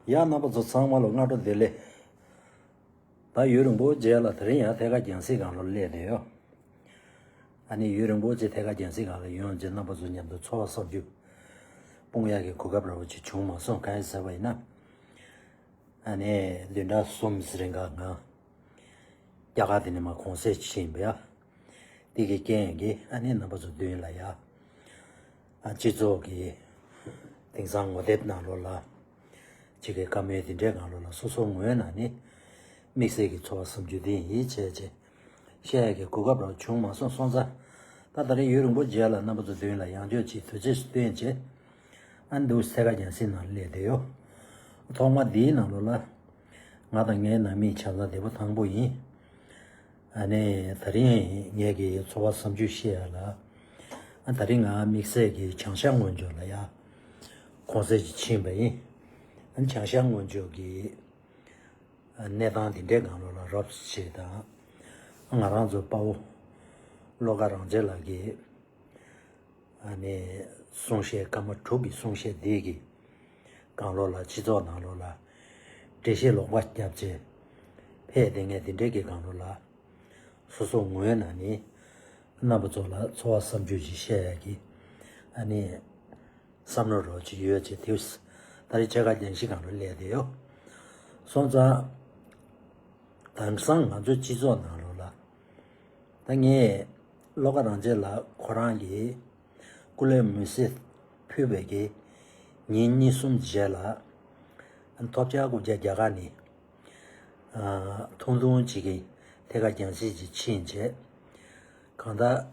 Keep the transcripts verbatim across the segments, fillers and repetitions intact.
ཡ། རྣམ་པ་ཚོ་ཚང་མ་ལ་སྔ་དྲོ་བདེ་ལེགས། ད་ཡུན་རིང་པོ་རྗེས་ལ་དེ་རིང་ཡང་ཐད་ཀར་རྒྱང་སྲིང་སྒང་ལ་སླེབས་བསྡད་ཡོད། ཨ་ནི་ཡུན་རིང་པོ་རྗེས་ཐད་ཀར་རྒྱང་སྲིང་སྒང་ལ་ཡོང་རྗེས་རྣམ་པ་ཚོ་མཉམ་དུ་འཚོ་བ་བསམ་རྒྱུ་སྤུངས་ཡག་གི་གོ་སྐབས་འདྲ་བོ་ཅིག་བྱུང་མ་སོང་། གང་ཡིན་ཟེར་བ་ཡིན་ན། ཨ་ནི་བདུན་ཕྲག་གསུམ་རིང་ག་ང་རྒྱ་གར་དེ་ནས་མར་གུང་སེང་ཕྱིན་པ་ཡ། དེ་གི་རྐྱེན་གྱིས་ཨ་ནི་རྣམ་པ་ཚོ་མདུན་ལ་ཡ། ཨ། སྤྱི་ཚོགས་ཀྱི་དེང་སང་ངོ་དེབ་ནང་ལོགས་ལ་ཅིག་གི་བཀའ་མོལ་དེ་འདྲའི་སྒང་ལོགས་ལ་སོ་སོ་ངོས་ནས་ནི་དམིགས་བསལ་གྱི་འཚོ་བ་བསམ་རྒྱུ་དེ་ཡིན་བྱས་བྱས་བཤད་ཡག་གི་གོ་སྐབས་རང་བྱུང་མ་སོང་། སོང་ཙང་ད་དེ་རིང་ཡུན་རིང་པོ་རྗེས་ལ་རྣམ་པ་ཚོ་མདུན་ལ་ཡང་བསྐྱར་ཅིག་དུས་ཚོད་སྟོན་བྱས། ཨ་ནི་འདུག་སེ་ཐད་ཀར་རྒྱང་སྲིང་ནང་སླེབས་བསྡད་ཡོད། ཐོག་མ་འདིའི་ནང་ལོགས་ལ་ང་དང་ངའི་ནང་མི་བྱམས་བཟང་བདེ་པོ་ཐང་པོ་ཡིན། ཨ་ནི་དེ་རིང་ངེད་ཀྱི་འཚོ་བ་བསམ་རྒྱུ་བཤད་ཡག་ལ། ཨ། དེ་རིང་ང་དམིགས་བསལ་གྱི་བྱང་ཤར་སྔོན་འཇུག་ལ་ཡ་གུང་སེང་ཅིག་ཕྱིན་པ་ཡིན། ཨ་ནི་བྱང་ཤར་སྔོན་འཇུག་གི་གནས་སྟངས་དེ་འདྲའི་སྒང་ལོགས་ལ་རོབ་ཙམ་ཅིག་དང་། ང་རང་ཚོའི་དཔའ་བོ་བློ་དགའ་རང་བྱེད་ལགས་ཀྱིས། ཨ་ནི་གསུང་བཤད་སྐར་མ་དྲུག་གི་གསུང་བཤད་འདི་གི་སྒང་ལོགས་ལ་སྤྱི་ཚོགས་ནང་ལོགས་ལ་འགྲེལ་བཤད་ལོག་པ་བརྒྱབ་བྱས་ཕེབས་བསྡད་མཁན་དེ་འདྲའི་གི་སྒང་ལོགས་ལ་སོ་སོ་ངོས་ནས་ནི་རྣམ་པ་ཚོ་ལ་འཚོ་བ་བསམ་རྒྱུ་ཞིག་བཤད་ཡག་གི་ཨ་ནི་བསམ་བློ་རོབ་ཅིག་ཡོད་བྱས། དེ་ད་རེས་ཐད་ཀར་རྒྱང་སྲིང་སྒང་ལ་སླེབས་བསྡད་ཡོད། སོང་ཙང་དེང་སང་ང་ཚོའི་སྤྱི་ཚོགས་ནང་ལོགས་ལ། ད་ངས་བློ་དགའ་རང་བྱེད་ལགས་ཁོ་རང་གི་སྐུ་ལུས་མེར་སྲེག་ཕུལ་བའི་གི་ཉིན་གཉིས་གསུམ་རྗེས་ལ་ཐོབ་རྒྱག་རྐུབ་བཀྱག་རྒྱ་གར་ནས་ཨ་ཐུང་ཐུང་ཅིག་གི་ཐད་ཀར་རྒྱང་སྲིང་ཅིག་ཕྱིན་བྱས། གང་ལྟར་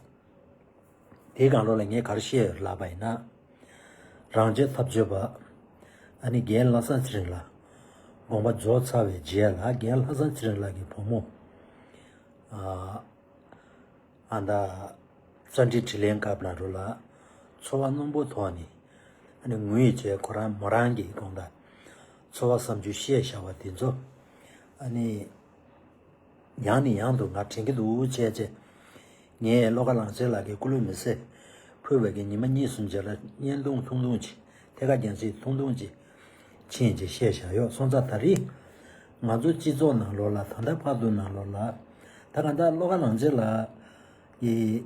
དེའི་སྒང་ལོགས་ལ་ངས་ག་རེ་བཤད་ཡོད་ལབ་པ་ཡིན་ན། རང་བྱེད་ཐབས་སྐྱོ་པ། ཨ་ནི་རྒན་ལྷག་བསམ་ཚེ་རིང་ལགས་དགོངས་པ་རྫོགས་ཚར་བའི་རྗེས་ལ་རྒན་ལྷག་བསམ་ཚེ་རིང་ལགས་ཀྱི་བུ་མོ། ཨ། ཨ། ད་བཅར་འདྲི་དྲིས་ལན་སྐབས་ནང་ལོགས་ལ་ཚོར་བ་རྣོན་པོ་ཐོག་ནས་ཨ་ནི་ངུས་བྱས་ཁོ་རང་མོ་རང་གི་དགོངས་དག་འཚོ་བ་བསམ་རྒྱུ་བཤད་བཞག་པ་དེ་ཚོ་ཨ་ནི་ཡང་ནས་ཡང་དུ་ང་དྲན་གྱི་འདུག་བྱས་བྱས། ངས་བློ་དགའ་རང་བྱེད་ལགས་ཀྱི་སྐུ་ལུས་མེར་སྲེག་ཕུལ་བའི་གི་ཉི་མ་གཉིས་གསུམ་རྗེས་ལ་བརྙན་ཐུང་ཐུང་ཐུང་ཅིག་ཐད་ཀར་རྒྱང་སྲིང་ཐུང་ཐུང་ཅིག་ཕྱིན་ཅིག་བཤད་བཞག་ཡོད། སོང་ཙང་ད་རེས་ང་ཚོ་སྤྱི་ཚོགས་ནང་ལོགས་ལ་ད་ལྟ་བར་དུ་ནང་ལོགས་ལ་ད་གང་ལྟར་བློ་དགའ་རང་བྱེད་ལགས་ཀྱི་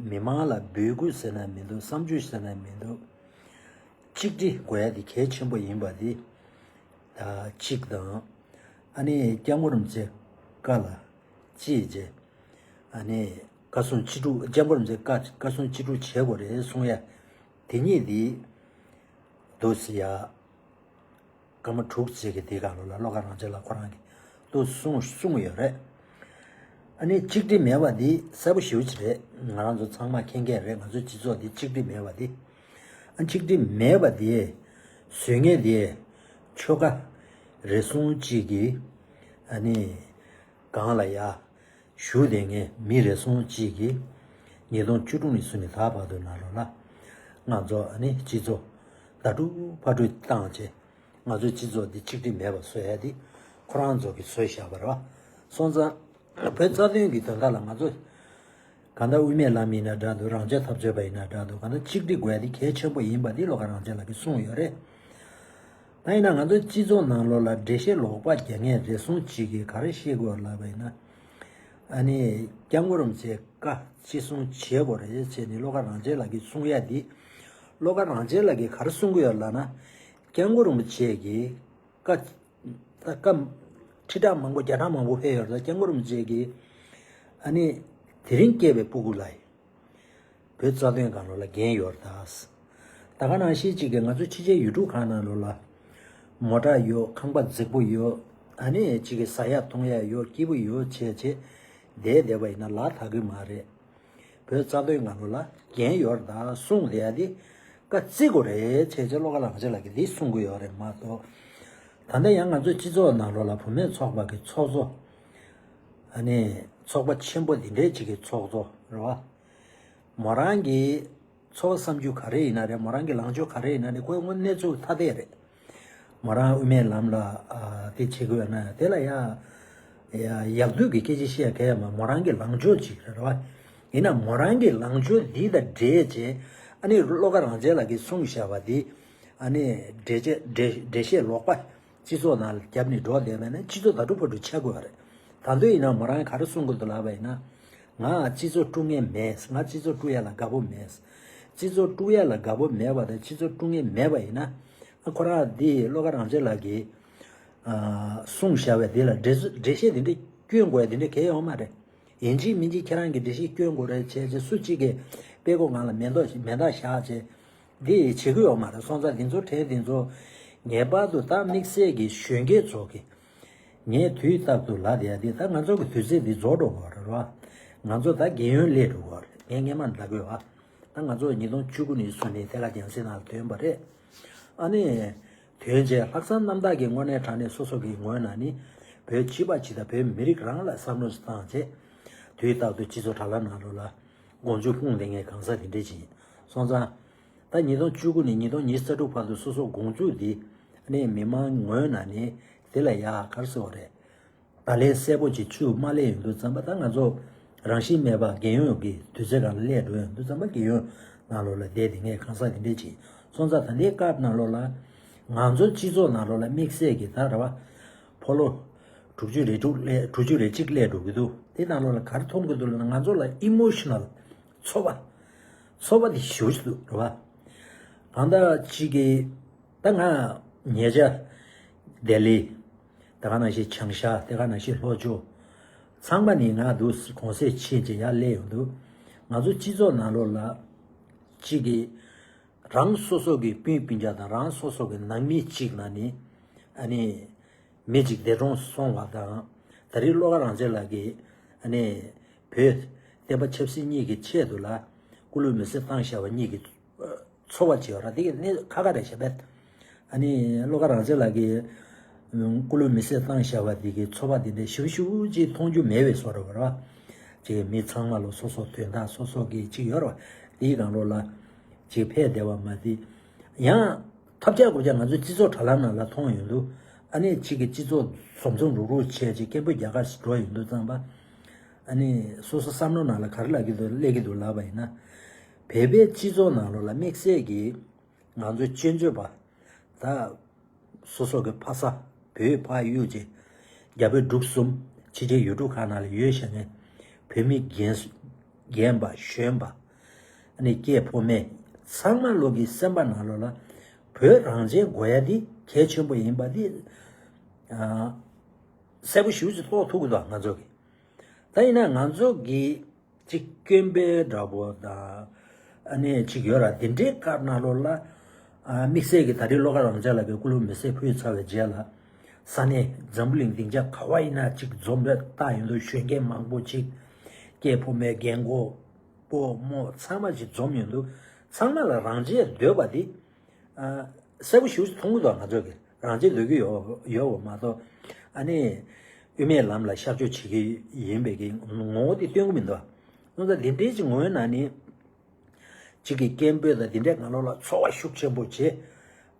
མི་མང་ལ་འབོད་སྐུལ་ཟེར་ན་མི་འདུག་བསམ་ཚུལ་ཟེར་ན་མི་འདུག་གཅིག་སྒྲིལ་དགོས་ཡ་དེ་གལ་ཆེན་པོ་ཡིན་པ་དེ་ད་གཅིག་དང་། ཨ་ནི་སྐྱབས་མགོན་རིན་པོ་ཆེ་བཀའ་ལ་གཅིག་བྱས། ཨ་ནི་བཀའ་གསུང་ཅི་སྒྲུབ། སྐྱབས་མགོན་རིན་པོ་ཆེ་བཀའ་བཀའ་གསུང་ཅི་སྒྲུབ་བྱེད་དགོས་རེད་གསུང་ཡ་དེ་གཉིས་དེ་འདུག་སེ་ཡ། སྐར་མ་དྲུག་ཅིག་གི་དེའི་སྒང་ལོགས་ལ་བློ་དགའ་རང་བྱེད་ལགས་ཁོ་རང་གིས་ཏུ་གསུངས་གསུངས་ཡོད་རེད། ཨ་ནི་གཅིག་སྒྲིལ་མེད་པ་འདི་གསལ་པོ་ཞེ་པོ་ཅིག་རེད། ང་རང་ཚོ་ཚང་མ་མཁྱེན་མཁན་རེད། ང་ཚོའི་སྤྱི་ཚོགས་འདི་གཅིག་སྒྲིལ་མེད་པ་འདི། ཨ། གཅིག་སྒྲིལ་མེད་པ་འདི་བཟོ་མཁན་འདི་ཆོལ་ཁ་རེ་ཟུང་གཅིག་གིས་ཨ་ནི་སྒང་ལ་ཡ་བཞུགས་བསྡད་མཁན་མི་རེ་ཟུང་གཅིག་གིས་ཉིས་སྟོང་བཅུ་དྲུག་ནས་བཟུང་ནས་ད་བར་དུ་ནང་ལོགས་ལ་ང་ཚོ་ཨ་ནི་སྤྱི་ཚོགས་ཟླ་དྲུག་ཕར་དྲུག་བཏང་བྱས། ང་ཚོའི་སྤྱི་ཚོགས་འདི་གཅིག་སྒྲིལ་མེད་པ་བཟོ་ཡ་དེ་ཁོ་རང་ཚོ་གིས་བཟོས་བཞག་པ་རེད་བ། སོང་ཙང་བོད་རྩ་དོན་གྱི་དོན་དག་ལ་ང་ཚོ་གང་ལྟར་དབུ་མའི་ལམ་ཡིན་ན་འདྲ་འདུག་རང་བྱས་ཐབས་སྐྱོ་པ་ཡིན་ན་འདྲ་འདུག་གང་ལྟར་གཅིག་སྒྲིལ་དགོས་ཡ་དེ་གལ་ཆེན་པོ་ཡིན་པ་འདི་བློ་དགའ་རང་བྱེད་ལགས་ཀྱིས་གསུངས་ཡོད་རེད། ད་ཡིན་ན་ང་ཚོའི་སྤྱི་ཚོགས་ནང་ལོགས་ལ་འགྲེལ་བཤད་ལོག་པ་རྒྱག་མཁན་རེ་ཟུང་གཅིག་གིས་ག་རེ་བཤད་ཀྱི་ཡོད་ལབ་པ་ཡིན་ན། ཨ་ནི་སྐྱབས་མགོན་རིན་པོ་ཆེའི་བཀའ་ཅི་གསུང་བྱེད་དགོས་རེད་བྱས་ནས་བློ་དགའ་རང་བྱེད་ལགས་ཀྱིས་གསུང་ཡ་འདི། བློ་དགའ་རང་བྱེད་ལགས་ཀྱིས་ག་རེ་གསུང་གི་ཡོད་ལབ་ན། སྐྱབས་མགོན་རིན་པོ་ཆེ་གིས་བཀའ། ད་བཀའ་ཁྲི་ཕྲག་མང་པོ་བརྒྱ་ཕྲག་མང་པོ་ཕེབས་ཡོད་རེད། སྐྱབས་མགོན་རིན་པོ་ཆེ་གིས་ཨ་ནི་དེ་རིང་སྐྱེས་པའི་སྤུ་གུ་ལ་བོད་རྩ་དོན་སྒང་ལོགས་ལ་འགན་ཡོད་རེད་ད། ད་ག་ནང་བཞིན་གཅིག་གིས་ང་ཚོ་ཕྱི་རྒྱལ་ཡུལ་གྲུ་ཁག་ནང་ལོགས་ལ་མོ་ཊ་ཡོད། ཁང་པ་རྫིག་པོ་ཡོད། ཨ་ནི་གཅིག་གིས་ཟ་ཡ་འཐུང་ཡ་ཡོད། སྐྱིད་པོ་ཡོད་བྱས་བྱས་བསྡད་བསྡད་པ་ཡིན་ན་ལག་ཐག་གི་མ་རེད། བོད་རྩ་དོན་སྒང་ལོགས་ལ་འགན་ཡོད་རེད་ད་གསུངས་བསྡད་ཡ་དེ་བཀའ་བརྩི་དགོས་རེད་བྱས་བྱས་བློ་དགའ་རང་བྱེད་ལགས་ཀྱིས་འདི་གསུང་གི་ཡོད་རེད་མ་གཏོགས། ད་ལྟ་ཡང་ང་ཚོའི་སྤྱི་ཚོགས་ནང་ལོགས་ལ་བུད་མེད་ཚོགས་པ་གི་ཚོགས་གཙོ། ཨ་ནི་ཚོགས་པ་ཆེན་པོ་འདི་འདྲའི་ཅིག་གི་ཚོགས་གཙོ་རེད་བ། མོ་རང་གི་ཚོར་བ་བསམ་རྒྱུ་ག་རེ་ཡིན་ན་རེད། མོ་རང་གི་ལངས་ཕྱོགས་ག་རེ་ཡིན་ན་རེད། ཁོའི་དངོས་གནས་ཚུལ་ཐ་དད་རེད། མོ་རང་དབུ་མའི་ལམ་ལ་ཨ་དེ་བྱེད་དགོས་ན་དེ་ལ་ཡ་ཡ་ཡག་སྡུག་གི་སྐད་ཆ་བཤད་ཡ་གལ་ཡ་མ། མོ་རང་གི་ལངས་ཕྱོགས་ཅིག་རེད་བ། ཡིན་ན་མོ་རང་གི་ལངས་ཕྱོགས་འདི་དང་འབྲེལ་བྱས་ཨ་ནི་བློ་དགའ་རང་བྱེད་ལགས་ཀྱིས་གསུངས་བཞག་པ་འདི་ ཨ་ནི་འགྲེལ་བཤད་འགྲེལ་འགྲེལ་བཤད་ལོག་པ་སྤྱི་ཚོགས་ནང་ལ་བརྒྱབ་ནས་འགྲོ་བསྡད་པ་ན་སྤྱི་ཚོགས་ད་དུང་བར་དུ་ཆགས་དགོས་པ་རེད། ད་དུང་ཡིན་ན་མོ་རང་ག་རེ་གསུང་གི་འདུག་ལབ་པ་ཡིན་ན། ང་སྤྱི་ཚོགས་དཀྲུག་མཁན་མེད། ང་སྤྱི་ཚོགས་དཀྲུག་ཡ་ལ་དགའ་པོ་མེད། སྤྱི་ཚོགས་དཀྲུག་ཡ་ལ་དགའ་པོ་མེད་པ་དང་སྤྱི་ཚོགས་དཀྲུག་མཁན་མེད་པ་ཡིན་ན། ཨ་ཁོ་རང་འདི་བློ་དགའ་རང་བྱེད་ལགས་ཀྱིས་ཨ་གསུངས་བཞག་པའི་འདི་ལ་འགྲེལ་བཤད་འགྲེལ་བཤད་འདི་འདྲ་སྐྱོན་དགོས་ཡ་འདི་འདྲ་གལ་ཡོད་མ་རེད། ཡིན་གཅིག་མིན་གཅིག་ཁྱེད་རང་གིས་འགྲེལ་བཤད་སྐྱོན་དགོས་རེད་བྱས་རྗེས་སུ་གཅིག་གིས་དཔེ་ཁོ་ང་ལ་མེ་ཏོག་མེ་མདའ་བཞག་བྱས་འདི་བྱེད་ཀྱི་ཡོད་མ་རེད། སོང་ཙང་འདི་ཚོ་དྲན་འདི་ཚོ་ངེས་པར་དུ་ད་དམིགས་བསལ་གྱི་གཞོན་སྐྱེས་ཚོ་གི་ངས་དུས་རྟག་ཏུ་ལབ་བསྡད་ཡ་འདི་ད་ང་ཚོ་གི་དུས་ཚོད་འདི་རྫོགས་འགྲོ་གི་རེད་བ། ང་ཚོ་ད་རྒས་ཡོལ་སླེབས་འགྲོ་གི་རེད། ངས་སྔན་མ་ལབ་དགོས་བ། ད་ང་ཚོ་ཉིས་སྟོང་བཅུ་དགུ་ནས་བཟུང་ནས་ཐད་ཀར་རྒྱང་སྲིང་ནང་ལ་ཐོན་པ་རེད། ཨ་ནི། དོན་བྱས་ལྷག་བསམ་རྣམ་དག་གི་དངོས་གནས་དྲང་གནས་སོ་སོ་གི་ངོས་ནས་ནི་བོད་སྤྱི་པ་སྤྱི་དང་བོད་མི་རིགས་རང་ལ་བསམ་བློ་ཞིག་བཏང་བྱས། དུས་རྟག་ཏུ་སྤྱི་ཚོགས་དྲ་ལམ་ནང་ལོགས་ལ་དགོངས་ཚུལ་སྤུངས་བསྡད་མཁན་གང་ཟག་དེ་འདྲས་ཅིག་ཡིན། སོང་ཙང་། ད་ཉིས་སྟོང་བཅུ་དགུ་ནས་ཉིས་སྟོང་ཉི་ཤུ་རྩ་དྲུག་བར་དུ་སོ་སོ་དགོངས་ཚུལ་འདི་ནི་མི་མང་ངོས་ནས་ནི་དེ་ལ་ཡག་ག་རེ་ཟེར་བ་རེད། བརྡ་ལན་གསལ་པོ་ཅིག་ཚུར་མ་སླེབས་ཡོང་དུས་ཙམ་པ་ད་ང་ཚོ་རང་བཞིན་མེད་པ་རྒས་ཡོལ་གྱི་དུས་ཚོད་སྒང་ལ་སླེབས་འགྲོ་ཡོང་དུས་ཙམ་པ་རྒས་ཡོལ་ནང་ལོགས་ལ་བསྡད་དེ་ངས་གང་ཟག་དེ་འདྲས་ཅིག་སོང་ཙང་ད་ལྟའི་སྐབས་ནང་ལོགས་ལ་ང་ཚོ་སྤྱི་ཚོགས་ནང་ལོགས་ལ་དམིགས་བསལ་གྱི་ད་རེད་བ། ཕོ་ལོ་དྲུག་ཅུ་རེ་དྲུག་སླེབས་དྲུག་ཅུ་རེ་གཅིག་སླེབས་འགྲོ་གི་འདུག་དེ་ནང་ལོགས་ལ་ག་རེ་མཐོང་གི་འདུག་ལབ་ན་ང་ཚོ་ལ་ཨི་མོ་ཤི་ནལ་ཚོར་བ། ཚོར་བ་དེ་ཞེ་པོ་ཅིག་འདུག་རེད་བ། གང་ལྟར་གཅིག་གིས་ད་ང་ཉེ་ཆར་ལྡི་ལི། དེ་ག་ནང་བཞིན་བྱང་ཤར། དེ་ག་ནང་བཞིན་ལྷོ་ཕྱོགས། ཚང་མ་ནས་ང་འདུག་གུང་སེང་ཕྱིན་བྱས་ཡར་སླེབས་ཡོང་དུས། ང་ཚོ་སྤྱི་ཚོགས་ནང་ལོགས་ལ། གཅིག་གིས་རང་སོ་སོ་གི་སྤུན་སྤུན་ཀྱག་དང་རང་སོ་སོ་གི་ནང་མི་གཅིག་ནང་ནས་ཨ་ནི་མི་གཅིག་འདས་གྲོངས་སོང་བ་དང་། ད་རེས་བློ་དགའ་རང་བྱེད་ལགས་ཀྱིས་ཨ་ནི་བོད་བསྟན་པ་ཆབ་སྲིད་གཉིས་ཀྱི་ཆེད་དུ་ལ་སྐུ་ལུས་མེ་སྲེག་བཏང་བཞག་པ་གཉིས་ཀྱི་ཚོར་བ་བྱེད་པ་ར། དེ་གི་གནས་ཁ་ཁ་རེད་ཤག་པས། ཨ་ནི་བློ་དགའ་རང་བྱེད་ལགས་ཀྱིས་སྐུ་ལུས་མེ་སྲེག་བཏང་བཞག་པ་དེ་གི་ཚོར་བ་དེ་འདྲ་ཞེ་པོ་ཞེ་པོ་ཅིག་མཐོང་རྒྱུ་མེད་པའི་བཟོ་འདྲ་བ་རེད་བ། ཅིག་མི་ཚང་མ་ལ་སོ་སོ་དོན་དག་སོ་སོ་གི་ཅིག་ཡོད་རེད་བ། དེའི་སྒང་ལོགས་ལ་ཅིག་ཕེབས་བསྡད་པ་མ་ཟད། ཡང་ཐབས་ཆག་གོ་ཆག་ང་ཚོའི་སྤྱི་ཚོགས་དྲ་ལམ་ནང་ལ་མཐོང་ཡོང་དུས། ཨ་ནི་ཅིག་གི་སྤྱི་ཚོགས་འཛོམས་འཛོམས་རུག་རུག་བྱས་ཅིག་སྐད་འབོད་རྒྱག་གར་ཞིག་འགྲོ་ཡོང་དུས་ཙམ་པ། ཨ་ནི་སོ་སོ་བསམ་བློ་ནང་ལ་ག་རེ་ལབ་ཀྱི་འདུག་སླེབས་ཀྱི་འདུག་ལབ་པ་ཡིན་ན། བོད་པའི་སྤྱི་ཚོགས་ནང་ལོགས་ལ་དམིགས་བསལ་གྱིས་ང་ཚོའི་སྤྱོད་འཇུག་པ། ད་སོ་སོ་གི་ཕ་ས་བོད་ཕ་ཡུལ་གྱི་རྒྱ་བོད་འབྲུག་གསུམ་ཕྱི་རྒྱལ་ཡུལ་གྲུ་ཁག་ནང་ལ་ཡོད་བཞག་མཁན་བོད་མི་རྒན་རྒན་པ་གཞོན་པ། ཨ་ནི་སྐྱེས་ཕོ་མེད་ཚང་མ་ལོག་གི་སེམས་པ་ནང་ལོགས་ལ་བོད་རང་བཙན་དགོས་ཡ་འདི་གལ་ཆེན་པོ་ཡིན་པ་འདི་ཨ་གསལ་པོ་ཞེ་པོ་ཅིག་རྟོགས་ཐུབ་ཀྱི་འདུག་ང་ཚོ་གི། ད་ཡིན་ན་ང་ཚོ་གི་ཅིག་སྐད་འབོད་འདྲ་པོ་དང་། ཨ་ནི་ཅིག་ཡོད་ར། དེ་འདྲའི་སྐབས་ནང་ལོགས་ལ། ཨ་དམིགས་བསལ་གྱི་ད་རེས་བློ་དགའ་རང་བྱེད་ལགས་ཀྱིས་སྐུ་ལུས་མེ་སྲེག་ཕུལ་ཚར་བའི་རྗེས་ལ། ས་གནས་འཛམ་བུ་གླིང་སྡིངས་ཆ་ག་བ་ཡིན་ན་ཅིག་འཛོམས་རེ་བཏང་ཡོང་དུས་གཞོན་སྐྱེས་མང་པོ་ཅིག་སྐྱེས་ཕོ་མོའི་རྒན་གོག་སྤོ་རྨོ་ཚང་མ་ཅིག་འཛོམས་ཡོང་དུས་ཚང་མ་ལ་རང་བཙན་འདོད་པ་དེ། ཨ་གསལ་པོ་ཞེ་པོ་ཅིག་མཐོང་གི་འདུག་ང་ཚོ་གི་རང་བཙན་འདོད་ཀྱི་ཡོད་ཡོད་པ་མ་གཏོགས། ཨ་ནི་དབུ་མའི་ལམ་ལ་ཤར་བསྐྱོད་བྱེད་ཀྱི་ཡིན་པའི་གི་ངོ་བོ་དེ་སྟོན་གྱི་མི་འདུག་སོང་ཙང་དེ་འདྲའི་ཅིག་ངོས་ནས་ནི་གཅིག་གི་སྐད་འབོད་དང་དེ་འདྲའི་ནང་ལོགས་ལ་ཚོར་བ་ཤུགས་ཆེན་པོ་བྱེད།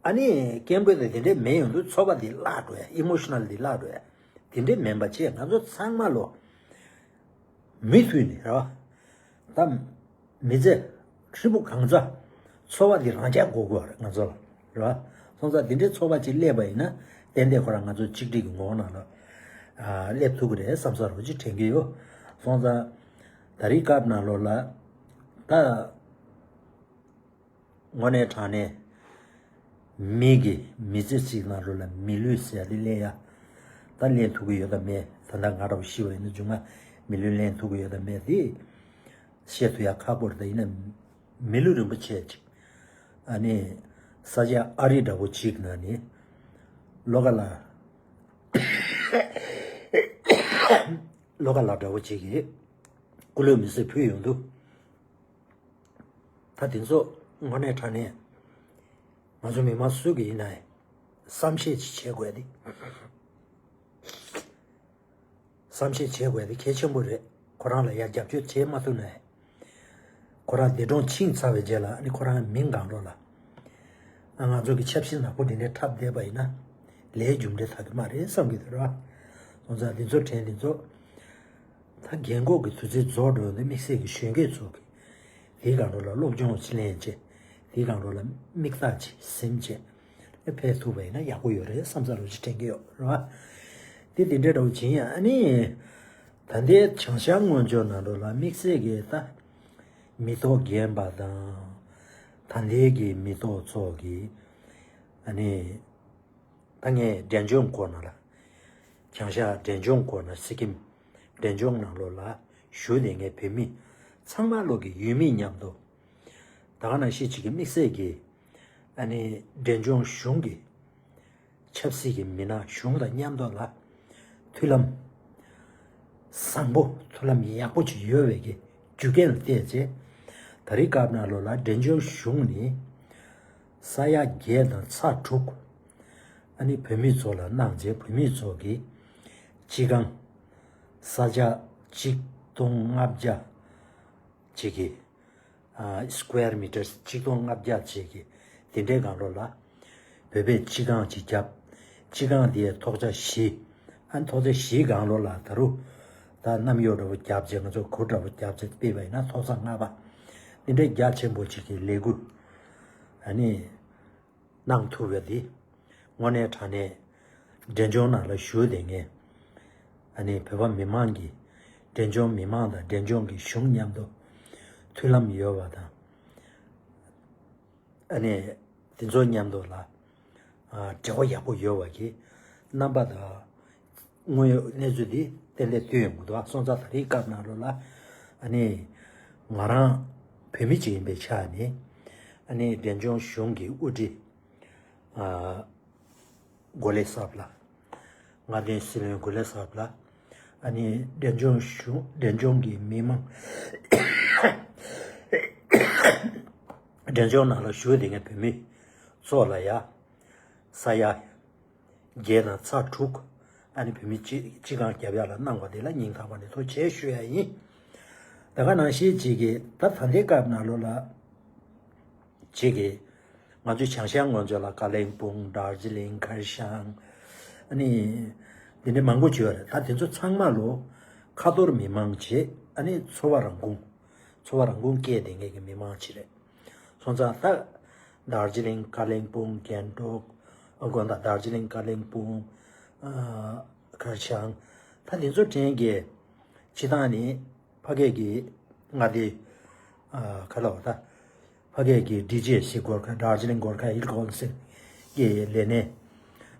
ཨ་ནི་སྐད་འབོད་དང་དེ་འདྲའི་མེད་ཡོང་དུས་ཚོར་བ་དེ་བརླག་འགྲོ་ཡ། ཨི་མོ་ཤི་ནལ་དེ་བརླག་འགྲོ་ཡ། དེ་འདྲའི་མིན་པ་བྱས་ང་ཚོ་ཚང་མ་ལོ། མུ་མཐུད་ནས་རེད་བ། ད་མི་ཚེ་ཧྲིལ་པོ་གང་ཚ་ཚོར་བ་འདི་རང་རྐྱ་དགོས་དགོས་རེད་ང་ཚོ་ལ། རེད་བ། སོང་ཙང་འདི་འདྲའི་ཚོར་བ་ཅིག་སླེབས་པ་ཡིན་ན་ཏན་ཏན་ཁོ་རང་ང་ཚོ་གཅིག་སྒྲིལ་གྱི་ངོ་བོ་ནང་ལ་ཨ་སླེབས་ཐུབ་ཀྱི་རེད་བསམ་ས་རོ་ཅིག་དྲན་གྱི་ཡོད། སོང་ཙང་ད་རེས་སྐབས་ནང་ལོགས་ལ་ད། དངོས་གནས་དྲང་གནས། མི་གི་མི་ཚེ་གཅིག་ནང་ལོགས་ལ་མི་ལུས་ཟེར་ཡ་དེ་ལེན་ཡ། ད་ལེན་ཐུབ་ཀྱི་ཡོད་དམ་མེད། ད་ལྟ་ང་འདྲ་བོ་ཤི་བ་ཡིན་ན་མཇུག་མ་མི་ལུས་ལེན་ཐུབ་ཀྱི་ཡོད་དམ་མེད་དེ་བཤད་ཐུབ་ཡ་ཁག་པོ་རེད། ད་ཡིན་ན་མི་ལུས་རིན་པོ་ཆེ་ཅིག་ཨ་ནི་ས་ཆ་ཨ་རི་འདྲ་བོ་ཅིག་ནང་ནས་བློ་དགའ་ལགས། བློ་དགའ་ལགས་འདྲ་བོ་ཅིག་གིས་སྐུ་ལུས་མེ་སྲེག་ཕུལ་ཡོང་དུས། ད་དེ་ཚོ་དངོས་གནས་དྲང་གནས་ང་ཚོ་མི་མང་སུ་གི་ཡིན་ན་ཡང་བསམ་ཤེས་ཅིག་བྱེད་དགོས་ཏེ། བསམ་ཤེས་བྱེད་དགོས་ཏེ་གལ་ཆེན་པོ་རེད། ཁོ་རང་ལ་ཡར་རྒྱབ་སྐྱོར་བྱེད་མ་ཐུབ་ན་ཡང་ཁོ་རང་འདས་གྲོངས་ཕྱིན་ཚར་བའི་རྗེས་ལ་ཨ་ནི་ཁོ་རང་མིང་གང་རུང་ལ། ང་ཚོ་གི་ཆབ་སྲིད་ནག་པོ་འདི་འདྲའི་འཁྲབ་བསྡད་པ་ཡིན་ན་ལས་རྒྱུ་འབྲས་ཐག་གི་མ་རེད་བསམ་གྱི་འདུག་ར། སོང་ཙང་འདི་ཚོ་དྲན་འདི་ཚོ་ད་རྒན་གོག་གི་དུས་ཚོད་རྫོགས་འགྲོ་འདི་དམིགས་བསལ་གྱི་གཞོན་སྐྱེས་ཚོ་གི་དེའི་སྒང་རུ་ལ་སློབ་སྦྱོང་ཅིག་ལེན་བྱས། དེའི་སྒང་ལོགས་ལ་དམིགས་བརྟག་ཅིག་ཟིན་བྱས་ཨེ་ཕེབས་ཐུབ་པ་ཡིན་ན་ཡག་པོ་ཡོད་རེད་བསམ་ས་རུ་ཅིག་དྲན་གྱི་ཡོད་རེད་བ། དེ་དེ་འདྲའི་འདྲ་བོ་ཅིག་ཡིན། ཨ་ནི་ད་ལྟའི་བྱང་ཤར་སྔོན་འཇོག་ནང་ལོགས་ལ་དམིགས་བསལ་གྱི་ད་མི་ཐོག་རྒན་པ་དང་ད་ལྟའི་གི་མི་ཐོག་ཚོ་གི་ཨ་ནི། ད་ངས་འབྲས་ལྗོངས་སྐོར་ནང་ལ། བྱང་ཤར་འབྲས་ལྗོངས་སྐོར་ནང་སི་ཀིམ་འབྲས་ལྗོངས་ནང་ལོགས་ལ་བཞུགས་བསྡད་མཁན་བོད་མི་ཚང་མ་ལོག་གི་ཡུལ་མི་མཉམ་དུ། ད་ག་ནང་བཞིན་ཅིག་གི་དམིགས་བསལ་གྱི་ཨ་ནི་འབྲས་ལྗོངས་གཞུང་གི་ཆབ་སྲིད་ཀྱི་མི་སྣ་གཞུང་དང་མཉམ་དུ་ལ་མཐུན་ལམ་བཟང་པོ་མཐུན་ལམ་ཡག་པོ་ཅིག་ཡོད་པའི་གི་རྒྱུ་རྐྱེན་ལ་བལྟས་ཚེ། ད་རེས་སྐབས་ནང་ལོགས་ལ་འབྲས་ལྗོངས་གཞུང་ནས་ས་ཡ་བརྒྱད་དང་ཚེག་དྲུག་ཨ་ནི་བོད་མི་ཚོ་ལ་གནང་རྗེས་བོད་མི་ཚོ་གི་སྤྱི་ཁང་ས་ཆ་གཅིག་སྟོང་ལྔ་བརྒྱ་ཅིག་གི་ཨ་square meters གཅིག་སྟོང་ལྔ་བརྒྱ་ཅིག་གི་དེ་འདྲའི་སྒང་ལོགས་ལ་བོད་པས་སྤྱི་ཁང་ཅིག་བརྒྱབ། སྤྱི་ཁང་དེའི་ཐོག་ཆ་བཞི། ཨ་ཐོག་ཆ་བཞིའི་སྒང་ལོགས་ལ་ད་རུང་ད་གནམ་གཡོག་འདྲ་བོ་བརྒྱབ་བྱས་ང་ཚོ་གུར་འདྲ་བོ་བརྒྱབ་བྱས་སྤེལ་བ་ཡིན་ན་ཐོག་ཆ་ལྔ་པ། འདི་འདྲའི་རྒྱ་ཆེན་པོ་ཅིག་གི་ལས་འགུལ་ཨ་ནི་གནང་ཐུབ་པ་དེ་དངོས་གནས་དྲང་གནས་འབྲས་ལྗོངས་ནང་ལ་བཞུགས་བསྡད་མཁན་ཨ་ནི་བོད་པ་མི་མང་གི་འབྲས་ལྗོངས་མི་མང་དང་འབྲས་ལྗོངས་ཀྱི་གཞུང་མཉམ་དུ་མཐུན་ལམ་ཡོད་པ་དང་། ཨ་ནི་དེ་ཚོ་མཉམ་དུ་ལ་ཨ་འབྲེལ་བ་ཡག་པོ་ཡོད་པ་གི་རྣམ་པ་དང་དངོས་ཡོད་གནས་ཚུལ་འདི་ཏན་ཏན་ཐོན་ཡོང་གི་འདུག་སོང་ཙང་ད་རེས་སྐབས་ནང་ལོགས་ལ་ཨ་ནི་ང་རང་བོད་མི་ཅིག་ཡིན་པའི་ཆ་ནས་ཨ་ནི་འབྲས་ལྗོངས་གཞུང་གི་དབུ་ཁྲིད་ཨ་གོ་ལེ་གསར་པ་ལ། མངའ་སྡེའི་སྲིད་བློན་གོ་ལེ་གསར་པ་ལ། ཨ་ནི་འབྲས་ལྗོངས་གཞུང་འབྲས་ལྗོངས་ཀྱི་མི་མང་འབྲས་ལྗོངས་ནང་ལ་བཞུགས་བསྡད་མཁན་བོད་མི་ཚོ་ལ་ཡ་ས་ཡ་བརྒྱད་དང་ཚེག་དྲུག་ཨ་ནི་བོད་མི་སྤྱི་སྤྱི་ཁང་བརྒྱབ་ཡག་ལ་གནང་བ་དེ་ལ་སྙིང་ཐག་པ་ནས་ཐུགས་རྗེ་ཆེ་ཞུ་ཡ་ཡིན། ད་ག་ནང་བཞིན་ཅིག་གི་ད་ད་ལྟའི་སྐབས་ནང་ལོགས་ལ་ཅིག་གི་ང་ཚོའི་བྱང་ཤར་ངོས་ཕྱོགས་ལ་ཀ་ལེན་སྤུང་དར་ཇི་ལིང་ཁར་ཤང་ཨ་ནི་འདི་འདྲའི་མང་པོ་ཅིག་ཡོད་རེད། ད་དེ་ཚོ་ཚང་མ་ལོ་ཁ་ཐོར་མི་མང་བྱས་ཨ་ནི་འཚོ་བ་རང་ཁུངས་འཚོ་བ་རང་ཁུངས་སྐྱེལ་བསྡད་མཁན་གྱི་མི་མང་ཅིག་རེད། སོང་ཙང་ད་དར་ཇི་ལིང་ཀ་ལེན་སྤུང་གན་ཊོག་དགོན་ད་དར་ཇི་ལིང་ཀ་ལེན་སྤུང་ཁར་ཤང་ད་དེ་ཚོ་དྲན་གྱི་སྤྱི་བཏང་ནི་ཕ་སྐད་ཀྱི་མངའ་སྡེ་ཨ་ག་ལ་བ་ད་ཕ་སྐད་ཀྱི་ཌི་ཇེ་ཨེ་སི་གོར་ཁ་དར་ཇི་ལིང་གོར་ཁ་ཧིལ་ཀའུན་སིལ་གྱི་ལས་སྣེ་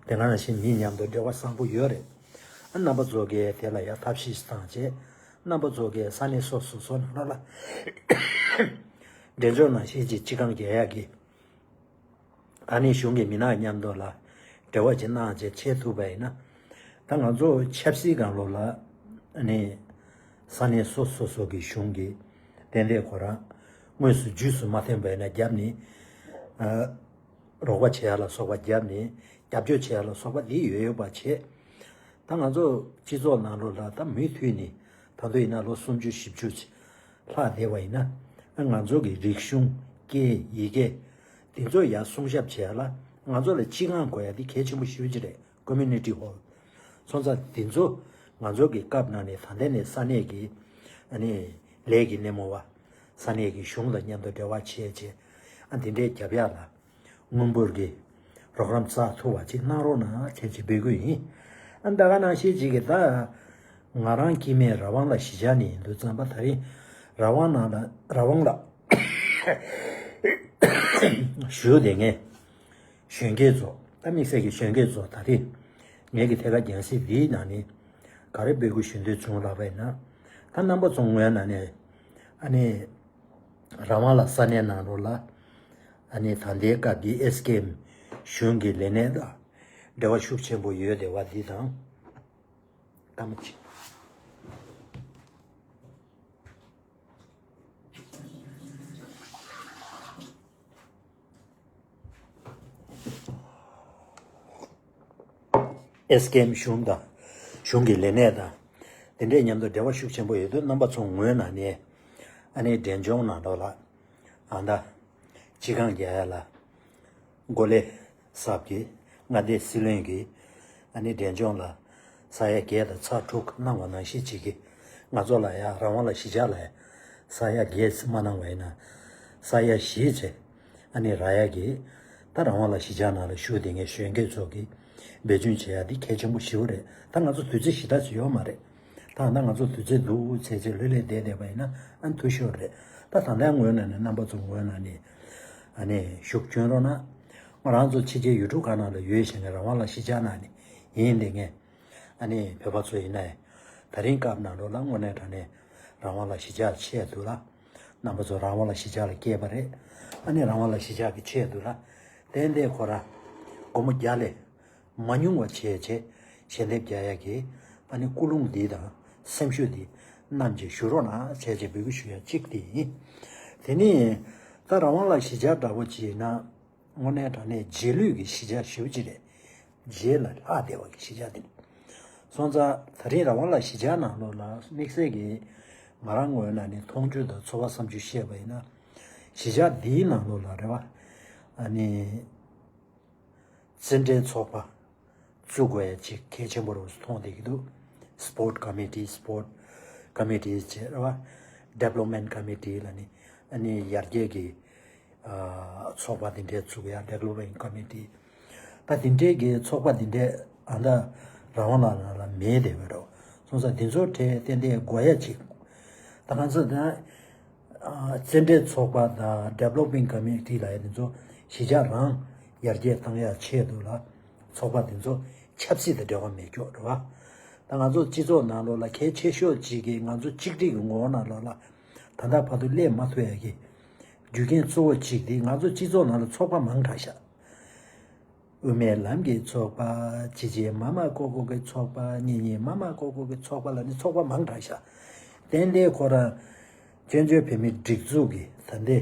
དེ་སྔ་ནང་བཞིན་མི་མཉམ་དུ་འབྲེལ་བ་བཟང་པོ་ཡོད་རེད། ཨ་རྣམ་པ་ཚོ་གིས་དེ་ལ་ཡ་ཐབས་ཤེས་བཏང་བྱས་རྣམ་པ་ཚོ་གིས་ས་གནས་སོ་སོ་སོ་ནང་ལ་འབྲས་ལྗོངས་ནང་བཞིན་གྱི་སྤྱི་ཁང་རྒྱག་ཡག་གི་ཨ་ནི་གཞུང་གི་མི་སྣ་མཉམ་དུ་ལ་འབྲེལ་བ་ཅིག་གནང་བྱས་བྱེད་ཐུབ་པ་ཡིན་ན། ད་ང་ཚོ་ཆབ་སྲིད་སྒང་ལོགས་ལ་ཨ་ནི་ས་གནས་སོ་སོ་སོ་གི་གཞུང་གི་ཏན་ཏན་ཁོ་རང་དངོས་སུ་རྒྱུས་སུ་མ་ཐོན་པ་ཡིན་ན་རྒྱབ་ནས་ཨ་རོགས་པ་བྱེད་ཡ་ལ་སོགས་པ་རྒྱབ་ནས་རྒྱབ་སྐྱོར་བྱེད་ཡ་ལ་སོགས་པ་འདི་ཡོད་ཡོད་པ་བྱེད། ད་ང་ཚོ་སྤྱི་ཚོགས་ནང་ལོགས་ལ་ད་མུ་མཐུད་ནས་ད་དུང་ཡིན་ན་ལོ་སུམ་ཅུ་བཞི་བཅུ་ལྷག་བསྡད་པ་ཡིན་ན་ང་ཚོ་གི་རིག་གཞུང་སྐད་ཡི་གེ་དེ་ཚོ་ཡར་སྲུང་སྐྱོབ་བྱེད་ཡ་ལ་ང་ཚོ་ལ་སྤྱི་ཁང་དགོས་ཡ་དེ་གལ་ཆེན་པོ་ཞེ་པོ་ཅིག་རེད། ཀོ་མུ་ནི་ཊི་ཧོལ་སོང་ཙང་དེ་ཚོ་ང་ཚོ་གི་སྐབས་ནང་ནས་ད་ལྟ་ནས་ས་གནས་ཀྱི་ཨ་ནི་ལས་ཀྱི་སྣེ་མོ་བ་ས་གནས་ཀྱི་གཞུང་དང་མཉམ་དུ་འབྲེལ་བ་བྱས་བྱས་ཨ་དེ་འདྲའི་རྒྱབ་ཡ་ལ། དངུལ་འབོར་གྱི་རོགས་རམ་བཙག་ཐུབ་པ་ཅིག་གནང་རོགས་གནང་བྱས་ཅིག་འབོད་སྐུལ་ཡིན། ཨ་ད་ག་ནང་བཞིན་ཅིག་གི་ད་ང་རང་སྐྱེ་དམན་ར་ཝང་ལ་གཞིས་ཆགས་ནས་ཡིན་དུས་ཙམ་པ་ད་རིང་ར་ཝང་ནང་ལ་ར་ཝང་ལ་བཞུགས་བསྡད་མཁན་གཞོན་སྐྱེས་ཚོ་ད་དམིགས་བསལ་གྱི་གཞོན་སྐྱེས་ཚོ་ད་རེས་ངེད་ཀྱི་ཐད་ཀར་རྒྱང་སྲིང་འདིའི་ནང་ནས་ག་རེ་འབོད་སྐུལ་ཞུ་འདོད་བྱུང་ལབ་པ་ཡིན་ན་ད་རྣམ་པ་ཚོ་ངོས་ནང་ནས་ཨ་ནི། ར་ཝང་ལ་ས་གནས་ནང་ལོགས་ལ་ཨ་ནི་ད་ལྟའི་སྐབས་ཀྱི་ཨེས་ཀེ་ཨེམ་གཞུང་གི་ལས་སྣེ་དང་འབྲེལ་བ་ཤུགས་ཆེན་པོ་ཡོད་བསྡད་པ་འདི་དང་། ཐ་མ་གཅིག་ཨེས་ཀེ་ཨེམ་གཞུང་དང་གཞུང་གི་ལས་སྣེ་དང་དེ་འདྲའི་མཉམ་དུ་འབྲེལ་བ་ཤུགས་ཆེན་པོ་ཡོད་དུས་རྣམ་པ་ཚོ་ངོས་ནང་ནས་ཨ་ནི་འབྲས་ལྗོངས་ནང་ལོགས་ལ་ཨ་ད་སྤྱི་ཁང་རྒྱག་ཡ་ལ་གོ་ལེ་གསར་གྱི་མངའ་སྡེ་སྲིད་བློན་གྱིས་ཨ་ནི་འབྲས་ལྗོངས་ལ་ས་ཡ་བརྒྱད་དང་ཚེག་དྲུག་གནང་བ་ནང་བཞིན་བྱེད་ཀྱི་ང་ཚོ་ལ་ཡ་ར་ཝང་ལ་གཞིས་ཆགས་ལ་ཡ་ས་ཡ་བརྒྱད་མ་གནང་བ་ཡིན་ན་ས་ཡ་བཞི་བྱས་ ཨ་ནི་རག་ཡ་གི། ད་རང་དབང་ལ་གཞིས་ཆགས་ནང་ལ་བཞུགས་བསྡད་མཁན་གཞོན་སྐྱེས་ཚོ་གི་འབད་བརྩོན་བྱེད་ཡ་དེ་གལ་ཆེན་པོ་ཞེ་པོ་རེད། ད་ང་ཚོ་དུས་ཚོད་ཞེ་དྲག་ཅིག་ཡོད་མ་རེད། ད་ད་ང་ཚོ་དུས་ཚོད་འདུག་བྱས་བྱས་ལྷོད་ལྷོད་བསྡད་བསྡད་པ་ཡིན་ན་ཨ་ནི་འཐུས་ཤོར་རེད། ད་ད་ལྟའི་ངོས་ནས་ནི་རྣམ་པ་ཚོ་ངོས་ནས་ནི་ཨ་ནི་ཤུགས་སྐྱོན་རོགས་གནང་། ང་རང་ཚོ་ཕྱི་རྒྱལ་ཡུལ་གྲུ་ཁག་ནང་ལ་ཡོད་བཞིན་གི་རང་དབང་ལ་གཞིས་ཆགས་ནང་ནས་ཡིན་བསྡད་མཁན། ཨ་ནི་བོད་པ་ཚོ་ཡིན་ན་ཡང་ད་རིང་སྐབས་ནང་ལོགས་ལ་དངོས་གནས་དྲང་གནས་རང་དབང་ལ་གཞིས་ཆགས་ཆེ་འདུག་ལ། རྣམ་པ་ཚོ་རང་དབང་ལ་གཞིས་ཆགས་ལ་སྐྱེས་པ་རེད། ཨ་ནི་རང་དབང་ལ་གཞིས་ཆགས་ཀྱི་ཆེ་འདུག་ལ། ཏན་ཏན་ཁོ་རང་སྒོར་མོ་བརྒྱ་ལས་མ་ཉུང་བ་བྱས་བྱས་ཞལ་འདེབས་རྒྱག་ཡ་གི་ཨ་ནི་ཀུན་སློང་འདི་དང་སེམས་ཤུགས་འདི་བསྣམས་བྱས་བཞུགས་རོགས་གནང་བྱས་བྱས་འབོད་སྐུལ་ཞུ་ཡ་གཅིག་དེ་ཡིན། དེ་ནི་ད་རང་དབང་ལ་གཞིས་ཆགས་འདྲ་པོ་ཅིག་ཡིན་ན། དངོས་གནས་དྲང་གནས་རྗེས་ལུས་ཀྱི་གཞིས་ཆགས་ཞེ་པོ་ཅིག་རེད། རྗེས་ལ་ལྷག་བསྡད་པ་གི་གཞིས་ཆགས་དེ་རེད། སོང་ཙང་ད་རིང་རང་དབང་ལ་གཞིས་ཆགས་ནང་ལོགས་ལ་དམིགས་བསལ་གྱི་ང་རང་ངོས་ནས་ནི་མཐོང་ཆོས་དང་ཚོར་བ་བསམ་ཚུལ་བཤད་པ་ཡིན་ན། གཞིས་ཆགས་འདིའི་ནང་ལོགས་ལ་རེད་བ། ཨ་ནི་རྩེད་འགྲན་ཚོགས་པ་བཙུགས་དགོས་ཡ་ཅིག་གལ་ཆེན་པོ་རུ་མཐོང་བསྡད་ཀྱི་འདུག Sport Committee, Sport Committees བྱས་རེད་བ། Development Committee ལ་ནི་ཨ་ནི་ཡར་རྒྱས་ཀྱི་ཨ་ཚོགས་པ་འདི་འདྲས་བཙུགས་ཡ། Development Committee ད་འདི་འདྲས་ཀྱི་ཚོགས་པ་འདི་འདྲས་ཨ་ད་རང་དབང་ལ་ལ་ལ་མེད་བསྡད་པ་རེད། སོང་ཙང་འདི་ཚོ་གྲས་ཏན་ཏན་དགོས་ཡ་ཅིག་ད་གང་ཚོད་ད། ཨ་རྩེད་འགྲན་ཚོགས་པ་དང་Development Committee ལབ་ཡ་དེ་ཚོ་གཞིས་ཆགས་རང་ཡར་རྒྱས་བཏང་ཡ་ཆེད་དུ་ལ་ཚོགས་པ་དེ་ཚོ་ཆབ་སྲིད་དང་འབྲེལ་བ་མེད་ཀྱོག་རེད་བ། ད་ང་ཚོ་སྤྱི་ཚོགས་ནང་ལོགས་ལ་གལ་ཆེ་ཤོས་གཅིག་གིས་ང་ཚོ་གཅིག་སྒྲིལ་གྱི་ངོ་བོ་ནང་ལོགས་ལ་ད་ལྟ་བར་དུ་སླེབས་མ་ཐུབ་ཡ་གི་རྒྱུ་རྐྱེན་གཙོ་བོ་གཅིག་དེ་ང་ཚོ་སྤྱི་ཚོགས་ནང་ལ་ཚོགས་པ་མང་དྲགས་ཤག་དབུ་མའི་ལམ་གྱི་ཚོགས་པ། གཅིག་གཅིག་མ་མ་ཀོ་ཀོ་གི་ཚོགས་པ། གཉིས་གཉིས་མ་མ་ཀོ་ཀོ་གི་ཚོགས་པ་ལ་ནི་ཚོགས་པ་མང་དྲགས་ཤག་ཏན་ཏན་ཁོ་རང་བཙན་བྱོལ་བོད་མིའི་སྒྲིག་འཛུགས་ཀྱི་ད་ལྟའི་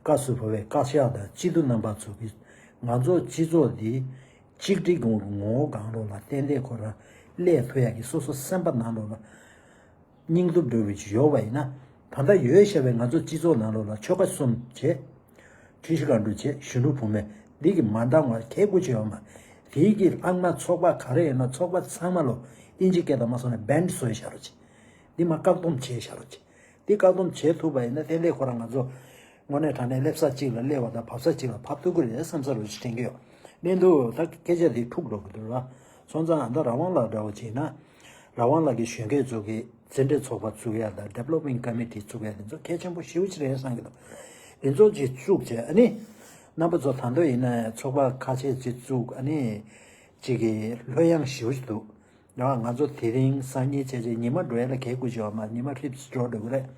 བཀའ་ཟུར་བོད་པའི་བཀའ་ཤག་དང་སྤྱི་འཐུས་རྣམ་པ་ཚོ་གིས་ང་ཚོ་སྤྱི་ཚོགས་འདི་གཅིག་སྒྲིལ་གྱི་ངོ་བོ་སྒང་ལོགས་ལ་ཏན་ཏན་ཁོ་རང་སླེབས་ཐུབ་ཡག་གི་སོ་སོ་སེམས་པ་ནང་ལོགས་ལ་སྙིང་སྟོབས་འདྲ་བོ་ཅིག་ཡོད་པ་ཡིན་ན། ད་ལྟ་ཡོད་བཤད་པའི་ང་ཚོ་སྤྱི་ཚོགས་ནང་ལོགས་ལ་ཆོལ་ཁ་གསུམ་བྱས། ཁྲི་ཤི་ཀ་འགྲོ་བྱས། གཞོན་ནུ་བུ་མེད་འདི་གི་མ་འདང་བ་གལ་དགུ་ཅིག་ཡོད་མ། དེའི་གི་ལྷག་མ་ཚོགས་པ་ག་རེ་ཡོད་ན་ཚོགས་པ་ཚང་མ་ལོ་ཨིན་ཇི་སྐད་དང་མ་སོང་ན་ban བཟོས་བཞག་རོགས་བྱེད། འདི་མ་བཀག་སྡོམ་བྱས་བཞག་རོགས་བྱེད། འདི་བཀག་སྡོམ་བྱེད་ཐུབ་པ་ཡིན་ན་ཏན་ཏན་ཁོ་རང་ང་ཚོ་དངོས་གནས་དྲང་གནས་སླེབས་ས་གཅིག་ལ་སླེབས་པ་དང་བབས་ས་གཅིག་ལ་བབས་ཐུབ་ཀྱི་རེད་བསམ་ས་རོགས་བྱེད་དྲན་གྱི་ཡོད། གནས་འདུག་ད་སྐད་ཆ་འདི་འཁྲུག་འགྲོ་གི་འདུག་ར། སོང་ཙང་ཨ་ད་རང་དབང་ལ་འདྲ་བོ་བྱས་ན། རང་དབང་ལ་གི་གཞོན་སྐྱེས་ཚོ་གི་རྩེད་འགྲན་ཚོགས་པ་བཙུགས་ཡ་དང་Development Committee བཙུགས་ཡ་དེ་ཚོ་གལ་ཆེན་པོ་ཞེ་པོ་ཅིག་རེད་བསམ་གྱི་འདུག་དེ་ཚོ་ཅིག་བཙུགས་བྱས་ཨ་ནི། རྣམ་པ་ཚོ་ད་དུང་ཡིན་ན་ཚོགས་པ་ཁ་ཤས་ཅིག་བཙུགས་ཨ་ནི། ཅིག་གི་ལྷོད་ཡངས་ཞེ་པོ་ཅིག་འདུག་ཡང་ང་ཚོ་དེ་རིང་སང་ཉིན་བྱས་རྗེས་ཉི་མ་འགྲོ་ཡ་ལ་གལ་དགུ་ཅིག་ཡོད་མ། ཉི་མ་ཧྲིབ་ཅིག་འགྲོ་འགྲོ་གི་རེད།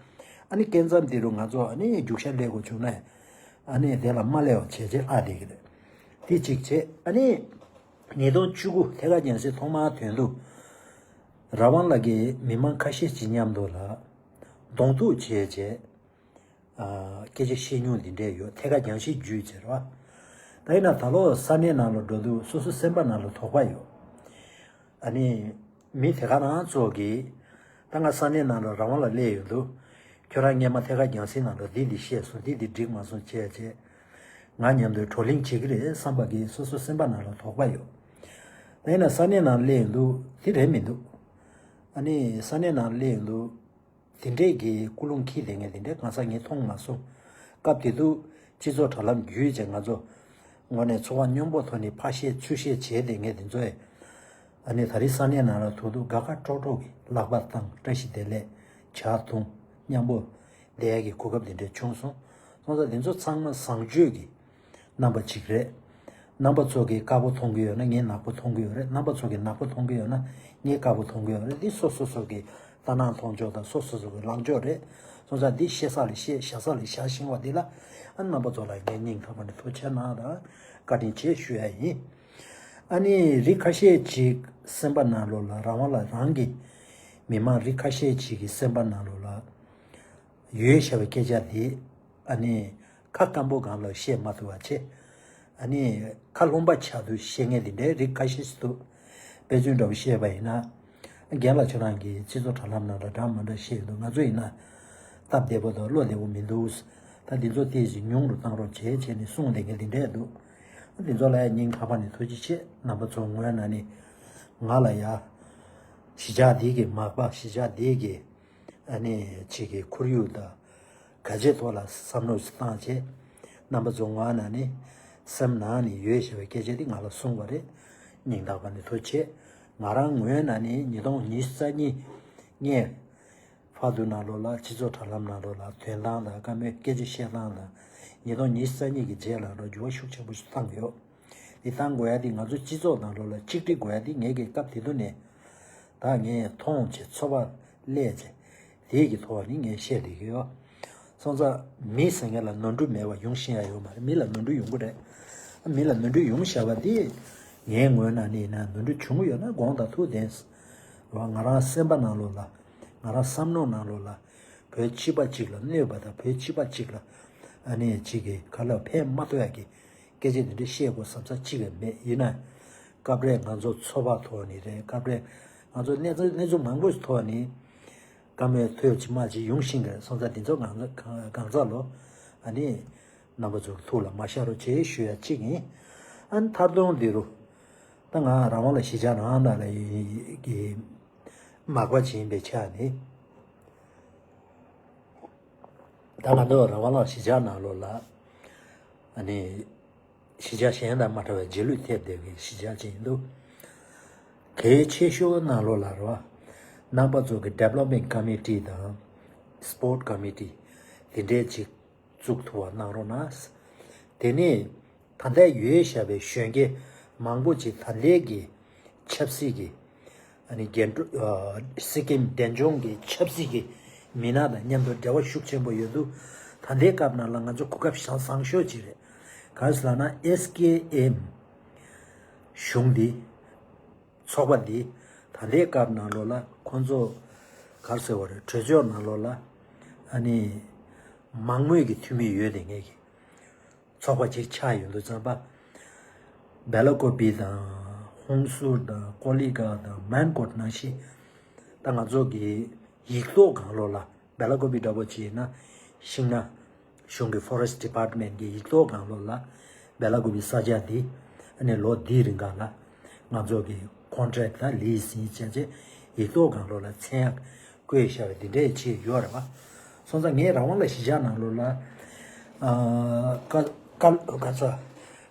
ཨ་ནི་སྐབས་མཚམས་དེ་རུ་ང་ཚོ་ཨ་ནི་རྒྱུག་ཤར་སླེབས་དགོས་བྱུང་ན། ཨ་ནི་དེ་ལ་མ་སླེབས་པ་བྱས་རྗེས་ལྷག་བསྡད་ཀྱི་རེད། དེ་གཅིག་བྱས་ཨ་ནི། ཉིས་སྟོང་བཅུ་དགུ་ཐད་ཀར་རྒྱང་སྲིང་ཐོག་མར་ཐོན་དུས། རང་དབང་ལ་གི་མི་མང་ཁ་ཤས་ཅིག་མཉམ་དུ་ལ། གདོང་ཐུག་བྱས་བྱས། ཨ་སྐད་ཆ་བཤད་མྱོང་འདི་འདྲས་ཡོད། ཐད་ཀར་རྒྱང་ཤེལ་བརྒྱུད་ཟེར་བ། ད་ཡིན་ན་ད་ལོ་ས་གནས་ནང་ལ་འགྲོ་དུས་སོ་སོ་སེམས་པ་ནང་ལ་དོགས་པ་ཡོད། ཨ་ནི། མི་དེ་ག་རང་ཚོ་གིས། ད་ང་ས་གནས་ནང་ལ་རང་དབང་ལ་སླེབས་ཡོང་དུས། ཁྱོད་རང་སྔས་མ་ཐད་ཀར་རྒྱང་སྲིང་ནང་ལ་འདི་འདི་བཤད་སོང་། འདི་འདི་འགྲིག་མ་སོང་བྱས་བྱས། ང་མཉམ་དུ་བགྲོ་གླེང་བྱེད་ཀྱི་རེད་བསམ་པ་གིས་སོ་སོ་སེམས་པ་ནང་ལ་དོགས་པ་ཡོད། ད་ཡིན་ན་ས་གནས་ནང་སླེབས་ཡོང་དུས་དེ་རེད་མི་འདུག་ཨ་ནི་ས་གནས་ནང་སླེབས་ཡོང་དུས། དེ་འདྲས་ཀྱི་ཀུན་སློང་འཁྱེར་བསྡད་མཁན་དེ་འདྲས་གང་ཟག་ངས་མཐོང་མ་སོང་། སྐབས་དེ་དུས་སྤྱི་ཚོགས་དྲ་ལམ་བརྒྱུད་བྱས་ང་ཚོ་ངོས་ནས་ཚོར་བ་སྙོམས་པོ་ཐོག་ནས་ཕར་བཤད་ཚུར་བཤད་བྱས་བསྡད་མཁན་དེ་ཚོས། ཨ་ནི་ད་རེས་ས་གནས་ནང་ལ་ཐུག་དུས་དགའ་དགའ་སྤྲོ་སྤྲོ་གི་ལག་པ་བཏང་བཀྲ་ཤིས་བདེ་ལེགས་ཇ་འཐུང་མཉམ་པོ་བསྡད་ཡ་གི་གོ་སྐབས་དེ་འདྲས་བྱུང་སོང་། སོང་ཙང་དེ་ཚོ་ཚང་མ་བཟང་སྤྱོད་ཀྱི་རྣམ་པ་གཅིག་རེད། རྣམ་པ་ཚོ་གིས་དཀར་པོ་མཐོང་གི་ཡོད་ན་ངས་ནག་པོ་མཐོང་གི་ཡོད་རེད། རྣམ་པ་ཚོ་གིས་ནག་པོ་མཐོང་གི་ཡོད་ན་ངས་དཀར་པོ་མཐོང་གི་ཡོད་རེད། འདི་སོ་སོ་སོ་གི་ལྟ་སྣང་མཐོང་ཕྱོགས་དང་སོ་སོ་སོ་གི་ལངས་ཕྱོགས་རེད། སོང་ཙང་འདི་བཤད་ས་ལ་བཤད་བཞག་ས་ལ་བཞག་ཤེས་པ་འདི་ལ་ཨ་རྣམ་པ་ཚོ་ལ་ངས་སྙིང་ཐག་པ་ནས་ཐུགས་རྗེ་གནང་དང་བཀའ་དྲིན་ཆེ་ཞུ་ཡ་ཡིན། ཨ་ནི་རིགས་ཁ་ཤས་ཅིག་སེམས་པ་ནང་ལོགས་ལ་རང་དབང་ལ་རང་གི་མི་མང་རིགས་ཁ་ཤས་ཅིག་གི་སེམས་པ་ནང་ལོགས་ལ། ཡོད་ཞེས་པའི་སྐད་ཆ་དེ་ཨ་ནི་ཁ་སྐམ་པོ་སྒང་ལ་བཤད་མ་ཐུབ་པ་བྱས། ཨ་ནི་ཁ་རློན་པ་ཆགས་དུས་བཤད་མཁན་དེ་འདྲའི་རིགས་ཁ་ཤས་ཤིག་འདུག་དཔེ་མཚོན་འདྲ་པོ་བཤད་པ་ཡིན་ན། རྒན་ལགས་ཁྱོད་རང་གིས་སྤྱི་ཚོགས་དྲ་ལམ་ནང་ལ་འདྲ་མི་འདྲ་བཤད་ཡོད་འདུག་ང་ཚོ་ཡིན་ན་སྟབས་བདེ་པོ་དང་བློ་བདེ་པོ་མི་འདུག་ད་འདི་ཚོ་ཏོག་ཙམ་ཉུང་རུ་བཏང་རོགས་བྱེད་བྱས་ནས་གསུངས་བསྡད་མཁན་དེ་འདྲས་འདུག་འདི་ཚོ་ལ་ཡང་སྙིང་ཐག་པ་ནས་ཐུགས་རྗེ་ཆེ། རྣམ་པ་ཚོ་ངོས་ནས་ནི་ང་ལ་ཡ་གཞིས་ཆགས་འདི་གི་མག་པ་གཞིས་ཆགས་འདི་གི་ཨ་ནི་ཅིག་གི་ཁོར་ཡུག་དང་ག་ཅེ་ཐོག་ལ་བསམ་བློ་ཞིག་བཏང་བྱས། རྣམ་པ་ཚོ་ང་ནང་ནས་སེམས་ནང་ནས་ཡོད་ཞེས་པའི་སྐད་ཆ་དེ་ང་ལ་གསུངས་པ་རེད། སྙིང་ཐག་པ་ནས་ཐུགས་རྗེ་ཆེ། ང་རང་ངོས་ནང་ནས་ཉིས་སྟོང་ཉི་ཤུ་རྩ་གཉིས་ངས་ཕར་དུ་ནང་ལོགས་ལ་སྤྱི་ཚོགས་དྲ་ལམ་ནང་ལོགས་ལ་དོན་སྟངས་དང་བཀའ་མོལ་སྐད་ཆ་བཤད་སྟངས་དང་ཉིས་སྟོང་ཉི་ཤུ་རྩ་གཉིས་ཀྱི་རྗེས་ལ་འགྲོ་འགྱུར་བ་ཤུགས་ཆེན་པོ་ཞིག་བཏང་ཡོད། འདི་བཏང་དགོས་ཡ་དེ་ང་ཚོ་སྤྱི་ཚོགས་ནང་ལོགས་ལ་གཅིག་སྒྲིལ་དགོས་ཡ་དེ་ངེད་ཀྱི་སྐབས་དེ་དུས་ནས་ད་ངས་མཐོང་བྱས་ཚོར་བ་སླེབས་བྱས་དེའི་གི་ཐོག་ནས་ངས་བཤད་བསྡད་ཀྱི་ཡོད། སོང་ཙང་མི་ཟེར་མཁན་ལ་ནོར་འཁྲུལ་མེད་པ་ཡོང་ཤེས་ཡ་ཡོད་མ་རེད། མི་ལ་ནོར་འཁྲུལ་ཡོང་གི་རེད། མི་ལ་ནོར་འཁྲུལ་ཡོང་བཞག་པ་དེ་ངའི་ངོས་ནས་ནི་ཡིན་ན་ནོར་འཁྲུལ་བྱུང་གི་ཡོད་ན་དགོངས་དག་ཐུགས་བདེན། ང་རང་སེམས་པ་ནང་ལོགས་ལ་ང་རང་བསམ་བློ་ནང་ལོགས་ལ་བོད་སྤྱི་པ་གཅིག་ལ་གནོད་པ་དང་བོད་སྤྱི་པ་གཅིག་ལ་ཨ་ནི་གཅིག་གི་ཁ་ལ་ཕན་མ་ཐོགས་ཡ་གི་སྐད་ཆ་འདི་འདྲ་བཤད་དགོས་བསམ་ས་གཅིག་ཀྱང་མེད། ཡིན་ན་སྐབས་རེ་ང་ཚོ་ཚོར་བ་ཐོག་ནས་རེད། སྐབས་རེ་ང་ཚོ་གནས་ཚུལ་གནས་ཚུལ་མང་པོ་ཞིག་ཐོག་ནས་བཀའ་མོལ་ཐོས་ཅི་མ་ཅི་ཡོང་བཞིན་གི་སོང་ཙང་འདི་ཚོ་གང་གང་ཚ་ལོ་ཨ་ནི་རྣམ་པ་ཚོ་གི་ཐུགས་ལ་མ་ཤར་རོགས་བྱེད་ཞུ་ཡ་གཅིག་ཡིན། ཨ་ནི་མཐར་གཏོང་འདི་རུ་ད་ང་རང་དབང་ལ་གཞིས་ཆགས་ནང་ན་ལ་ཡི་གི་མག་པ་ཅིག་ཡིན་པའི་ཆ་ནས། ད་ང་ཚོ་རང་དབང་ལ་གཞིས་ཆགས་ནང་ལོགས་ལ་ཨ་ནི་གཞིས་ཆགས་གཞན་དང་མ་འདྲ་བའི་རྗེས་ལུས་ཐེབས་བསྡད་པའི་གཞིས་ཆགས་ཅིག་ཡིན་འདུག་གལ་ཆེ་ཤོས་ནང་ལོགས་ལ་རེད་བ། རྣམ་པ་ཚོ་གི་Development Committee དང་Sport Committee དེ་འདྲའི་ཅིག་བཙུགས་ཐུབ་པ་གནང་རོགས་གནང་། དེ་ནས་ད་ལྟ་ཡོད་བཞག་པའི་གཞོན་སྐྱེས་མང་པོ་ཅིག་ད་ལྟའི་གི་ཆབ་སྲིད་ཀྱི་ཨ་ནི་འགན་སྒྲུབ་ཨ་སི་ཀིམ་བདེ་སྐྱོང་གི་ཆབ་སྲིད་ཀྱི་མི་སྣ་དང་མཉམ་དུ་འབྲེལ་བ་ཤུགས་ཆེན་པོ་ཡོད་འདུག་ད་ལྟའི་སྐབས་ནང་ལ་ང་ཚོ་གོ་སྐབས་བཟང་བཟང་ཤོས་ཅིག་རེད། ག་རེ་ཟེར་ལབ་ན་ཨེས་ཀེ་ཨེམ་གཞུང་འདི་ཚོགས་པ་འདི་ད་ལྟའི་སྐབས་ནང་ལོགས་ལ་ཁོང་ཚོ་ག་རེ་ཟེར་བ་རེད། གྲོས་ཚོགས་ནང་ལོགས་ལ་ཨ་ནི་མང་མོས་ཀྱི་འཐུས་མི་ཡོད་དེ་ངེད་ཀྱི་ཚོགས་པ་ཅིག་ཆགས་ཡོང་དུས་ཙམ་པ། སྦེ་ལ་ཀོ་པི་དང་ཧུན་སུར་དང་ཀོ་ལི་གྷལ་དང་མན་ཀོཊ་ནང་བཞིན་ད་ང་ཚོ་གི་ཡིག་ཐོག་སྒང་ལོགས་ལ་སྦེ་ལ་ཀོ་པི་འདྲ་པོ་ཅིག་ཡིན་ན་ཤིང་ནགས་གཞུང་གི་Forest Department གི་ཡིག་ཐོག་སྒང་ལོགས་ལ་སྦེ་ལ་ཀོ་པི་ས་ཆ་འདི་ཨ་ནི་ལོ་འདིའི་རིང་ག་ལ་ང་ཚོ་གི་contract དང་lease ཡིན་བྱས་བྱས་ཡིག་ཐོག་སྒང་ལོགས་ལ་མཚན་ཡང་བཀོད་བཞག་པ་འདི་འདྲས་ཅིག་ཡོད་རེད་བ། སོང་ཙང་ངས་རང་དབང་ལ་གཞིས་ཆགས་ནང་ལོགས་ལ་ཨ་བཀའ་བཀའ་བཀའ་ཚ་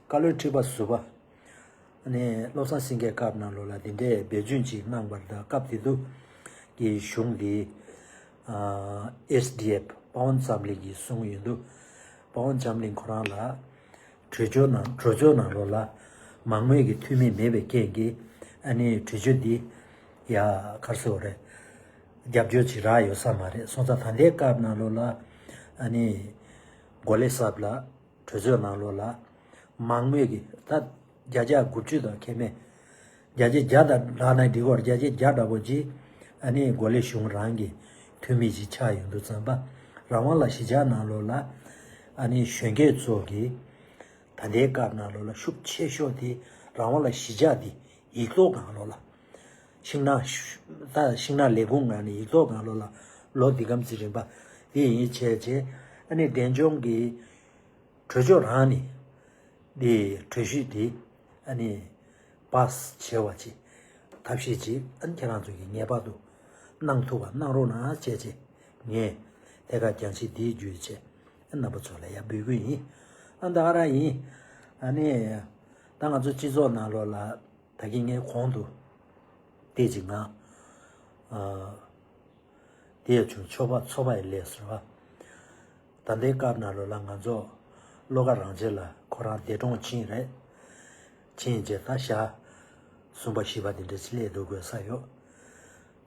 བཀའ་བློན་ཁྲི་པ་ཟུར་པ་ནས་བློ་བཟང་སེང་གེའི་སྐབས་ནང་ལོགས་ལ་འདི་འདྲས་འབད་བརྩོན་ཅིག་གནང་བར་ད་སྐབས་དེ་དུས་ཀྱི་གཞུང་འདི་ཨ་ཨེས་ཌི་ཨེཕ་པ་ཝན་འཛམ་གླིང་གིས་གསུངས་ཡོད་འདུག་པ་ཝན་འཛམ་གླིང་ཁོ་རང་ལ་གྲོས་ཆོད་ནང་གྲོས་ཆོད་ནང་ལོགས་ལ་མང་མོས་ཀྱི་འཐུས་མི་མེད་པའི་རྐྱེན་གྱིས་ཨ་ནི་གྲོས་ཆོད་འདི་ཡ་གར་སོ་རེད། རྒྱབ་སྐྱོར་ཅིག་རག་ཡོད་ས་མ་རེད། སོང་ཙང་ད་ལྟའི་སྐབས་ནང་ལོགས་ལ་ཨ་ནི་གོ་ལེ་སབ་ལ་གྲོས་ཚོགས་ནང་ལོགས་ལ་མང་མོས་ཀྱི་ད་བརྒྱ་ཆ་དགུ་བཅུ་དང་ཁྱད་མེད། བརྒྱ་ཆ་བརྒྱ་དང་ལྷག་ན་འགྲིག་གོ། བརྒྱ་ཆ་བརྒྱ་འདྲ་པོ་ཅིག་ཨ་ནི་གོ་ལེ་གཞུང་རང་གི་འཐུས་མི་ཅིག་ཆགས་ཡོང་དུས་ཙམ་པ་རང་དབང་ལ་གཞིས་ཆགས་ནང་ལོགས་ལ་ཨ་ནི་གཞོན་སྐྱེས་ཚོ་གི་ད་ལྟའི་སྐབས་ནང་ལོགས་ལ་ཤུགས་ཆེ་ཤོས་དེ་རང་དབང་ལ་གཞིས་ཆགས་དེ་ཡིག་ཐོག་སྒང་ལོགས་ལ། ཤིང་ནགས་ཤུ་ད་ཤིང་ནགས་ལས་ཁུངས་ནང་ནས་ཡིག་ཐོག་སྒང་ལོགས་ལ་ལོ་འདི་གམ་ཙི་རིམ་པ་དེ་ཡིན་བྱས་བྱས་ཨ་ནི་འབྲས་ལྗོངས་ཀྱི་གྲོས་ཆོད་རང་ནས་འདི་གྲོས་གཞི་འདི་ཨ་ནི་པཱ་སི་བྱེད་པ་ཅིག་ཐབས་ཤེས་ཅིག་ཨ་ནི་ཁྱེད་རང་ཚོ་གིས་ངེས་པར་དུ་གནང་ཐུབ་པ་གནང་རོགས་གནང་བྱས་བྱས་ངས་ཐད་ཀར་རྒྱང་ཤེལ་འདིའི་བརྒྱུད་བྱས་ཨ་རྣམ་པ་ཚོ་ལ་ཡར་འབུལ་གི་ཡིན། ཨ་ད་ག་རང་ཡིན། ཨ་ནི་ད་ང་ཚོ་སྤྱི་ཚོགས་ནང་ལོགས་ལ། ད་གིན་ངས་གོང་དུ་བལྟས་ཅིག་ང་། ཨ། དེ་ཡང་བྱུང་ཆོག་པ་ཚོགས་པ་ཡི་ལས་སུ་རེད་བ། ད་ལྟའི་སྐབས་ནང་ལོགས་ལ་ང་ཚོ་བློ་དགའ་རང་བྱེད་ལ་ཁོ་རང་འདས་གྲོངས་ཕྱིན་རེད། ཕྱིན་རྗེས་ད་ཞག་གསུམ་པ་བཞི་པ་དེ་འདྲ་ཅིག་སླེབས་འགྲོ་དགོས་ས་ཡོད།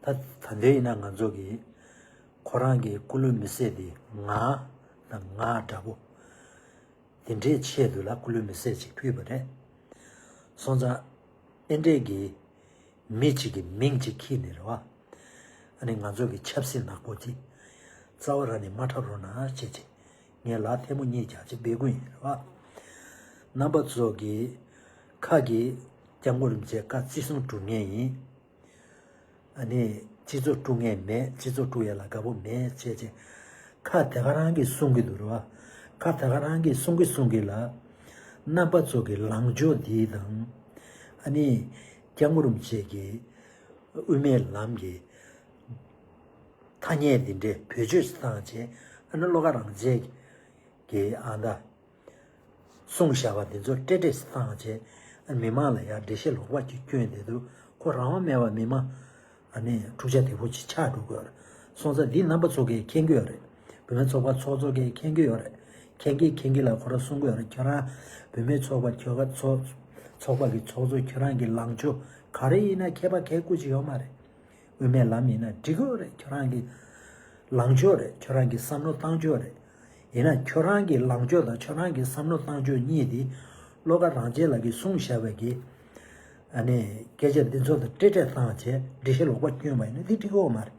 ད་ད་ལྟའི་ཡིན་ན་ང་ཚོ་གིས་ཁོ་རང་གི་སྐུ་ལུས་མེ་བསྲེགས་དེ་ང་དང་ང་འདྲ་པོ། དེ་འདྲའི་ཆེད་དུ་ལ་སྐུ་ལུས་མེ་བསྲེགས་ཅིག་ཕུལ་བ་རེད། སོང་ཙང་། ཨེ་འདྲས་ཀྱི་མི་གཅིག་གི་མིང་གཅིག་ཁྱེར་ནས་རེད་བ། ཨ་ནི་ང་ཚོ་གི་ཆབ་སྲིད་ནག་པོ་དེ་རྩ་བ་རང་ནས་མ་འཁྲབ་རོགས་གནང་བྱས་ཅིག་ངས་ལག་ཐལ་མོ་གཉིས་རྒྱག་ཅིག་འབད་དགོས་ཡིན་རེད་བ། རྣམ་པ་ཚོ་གི་ཁ་གི་སྐྱབས་མགོན་རིན་པོ་ཆེ་བཀའ་བརྩི་སྲུང་སྒྲུབ་མཁན་ཡིན། ཨ་ནི་སྤྱི་ཚོགས་དཀྲུག་མཁན་མེད། སྤྱི་ཚོགས་དཀྲུག་ཡ་ལ་དགའ་པོ་མེད་བྱས་བྱས་ཁ་དེ་ག་རང་གིས་གསུང་གི་འདུག་རེད་བ། ཁ་དེ་ག་རང་གིས་གསུང་གི་གསུང་གི་ལ། རྣམ་པ་ཚོ་གི་ལངས་ཕྱོགས་འདི་དང་། ཨ་ནི་སྐྱབས་མགོན་རིན་པོ་ཆེ་གི་དབུ་མའི་ལམ་གྱི་ཐ་སྙད་འདི་འདྲའི་བེད་སྤྱོད་བཏང་བྱས་ཨ་ནི་བློ་དགའ་རང་བྱེད་ཀྱི་ཨ་ད། གསུངས་བཞག་པ་འདི་ཚོ་ཏྲེ་ཏྲེས་བཏང་བྱས། མི་མང་ལ་ཡང་འགྲེལ་བཤད་ལོག་པ་ཅིག་བསྐྱོན་བསྡད་འདུག་ཁོ་རང་དབང་མེད་པ་མི་མང་ཨ་ནི་འཁྲུག་ཆ་དོད་པོ་ཅིག་ཆགས་འགྲོ་གི་ཡོད་རེད། སོང་ཙང་འདི་རྣམ་པ་ཚོ་གིས་མཁྱེན་གྱི་ཡོད་རེད། བུད་མེད་ཚོགས་པ་ཚོགས་གཙོ་གིས་མཁྱེན་གྱི་ཡོད་རེད། མཁྱེན་གྱིས་མཁྱེན་གྱིས་ལ་ཁོ་རང་གསུང་གི་ཡོད་རེད། ཁྱོད་རང་བུད་མེད་ཚོགས་པ་ཁྱོད་ཀ་ཚོགས་ཚོགས་པ་གི་ཚོགས་གཙོ། ཁྱོད་རང་གི་ལངས་ཕྱོགས་ག་རེ་ཡིན་ན་ཁྱད་པར་ག་ཅི་ཡོད་མ་རེད། དབུ་མའི་ལམ་ཡིན་ན་འགྲིག་གི་ཡོད་རེད། ཁྱོད་རང་གི་ལངས་ཕྱོགས་རེད། ཁྱོད་རང་གི་བསམ་བློ་བཏང་ཕྱོགས་རེད། ཡིན་ན་ཁྱོད་རང་གི་ལངས་ཕྱོགས་དང་ཁྱོད་རང་གི་བསམ་བློ་བཏང་ཕྱོགས་གཉིས་དེ་བློ་དགའ་རང་རྒྱལ་ལགས་ཀྱིས་གསུངས་བཞག་པའི་གི་ཨ་ནི་སྐད་ཆ་འདི་ཚོ་དང་ཏྲེ་ཏྲེ་བཏང་བྱས་འགྲེལ་བཤད་ལོག་པ་བསྐྱོན་པ་ཡིན་ན་འདི་འགྲིག་གི་ཡོད་མ་རེད།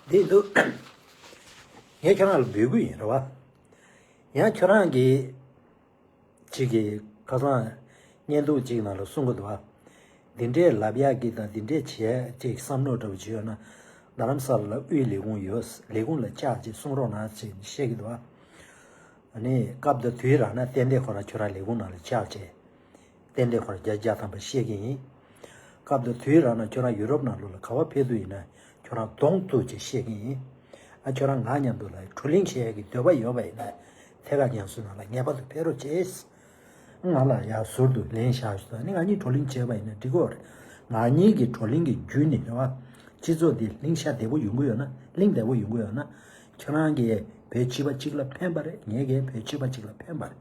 འདི་འདུག་ངས་ཁྱོད་རང་ལ་འབོད་སྐུལ་ཡིན་རེད་བ། ཡང་ཁྱོད་རང་གིས་ཅིག་གིས་ཁ་སང་བརྙན་ཐུང་ཅིག་ནང་ལ་གསུང་གི་འདུག་བ། འདི་འདྲའི་ལབ་ཡག་གི་དང་འདི་འདྲའི་བྱེད་ཡག་ཅིག་བསམ་བློ་འདྲ་བོ་ཅིག་ཡོད་ན། རྡ་རམ་ས་ལ་ལ་དབུས་ལས་ཁུངས་ཡོད། ལས་ཁུངས་ལ་བཅར་ཅིག་གསུང་རོགས་གནང་ཅིག་བཤད་ཀྱི་འདུག་བ། ཨ་ནི་སྐབས་དང་དུས་རག་ན་ཏན་ཏན་ཁོ་རང་ཁྱོད་རང་ལས་ཁུངས་ནང་ལ་བཅར་བྱས། ཏན་ཏན་ཁོ་རང་བརྒྱ་ཆ་བརྒྱ་ཐམ་པ་བཤད་ཀྱི་ཡིན། སྐབས་དང་དུས་རག་ན་ཁྱོད་རང་ཡུ་རོབ་ནང་ལོགས་ལ་ག་པར་ཕེབས་དུས་ཡིན་ན་ཁྱོད་རང་གདོང་ཐུག་ཅིག་བཤད་ཀྱི་ཡིན། ཨ་ཁྱོད་རང་ང་མཉམ་དུ་ལ་བགྲོ་གླེང་བྱེད་ཡག་གི་འདོད་པ་ཡོད་པ་ཡིན་ན་ཐད་ཀར་རྒྱང་སྲིང་ནང་ལ་ངེས་པར་དུ་ཕེབས་རོགས་བྱེད། ང་ལ་ཡར་ཟུར་དུ་ལན་བཞག་ཞུ་དང་། ནི་ང་གཉིས་བགྲོ་གླེང་བྱས་པ་ཡིན་ན་འགྲིག་གི་རེད། ང་གཉིས་ཀྱི་བགྲོ་གླེང་གི་བརྒྱུད་ནས་རེད་བ། སྤྱི་ཚོགས་འདི་གླེང་ཤ་བདེ་པོ་ཡོང་གི་ཡོད་ན། གླེང་བདེ་པོ་ཡོང་གི་ཡོད་ན། ཁྱོད་རང་གིས་བོད་སྤྱི་པ་གཅིག་ལ་ཕན་པ་རེད། ངས་ཀྱིས་བོད་སྤྱི་པ་གཅིག་ལ་ཕན་པ་རེད།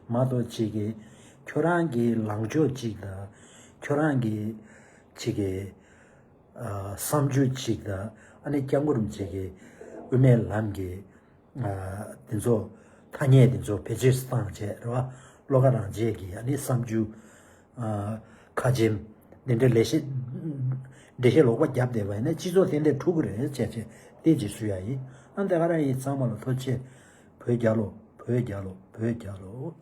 མ་གཏོགས་གཅིག་གིས་ཁྱོད་རང་གི་ལངས་ཕྱོགས་གཅིག་དང་། ཁྱོད་རང་གི་གཅིག་གི་ཨ་བསམ་ཚུལ་གཅིག་དང་། ཨ་ནི་སྐྱབས་མགོན་རིན་པོ་ཆེ་གི་དབུ་མའི་ལམ་གྱི་ཨ་དེ་ཚོ་ཐ་སྙད་དེ་ཚོ་བེད་སྤྱོད་བཏང་བྱས་རེད་བ། བློ་དགའ་རང་རྒྱལ་གྱི་ཨ་ནི་བསམ་ཚུལ་ཨ་ཁ་ཆེམས་འདི་འདྲ་ལས་བཤད་འགྲེལ་བཤད་ལོག་པ་བརྒྱབ་བསྡད་པ་ཡིན་ན་སྤྱི་ཚོགས་ཏན་ཏན་འཁྲུག་གི་རེད་བྱས་བྱས་དེ་ཅིག་ཞུ་ཡ་ཡིན། ཨ་འདི་ག་རང་ཡིན། ཚང་མ་ལ་ཐུགས་རྗེ་ཆེ། བོད་རྒྱལ་ལོ། བོད་རྒྱལ་ལོ། བོད་རྒྱལ་ལོ།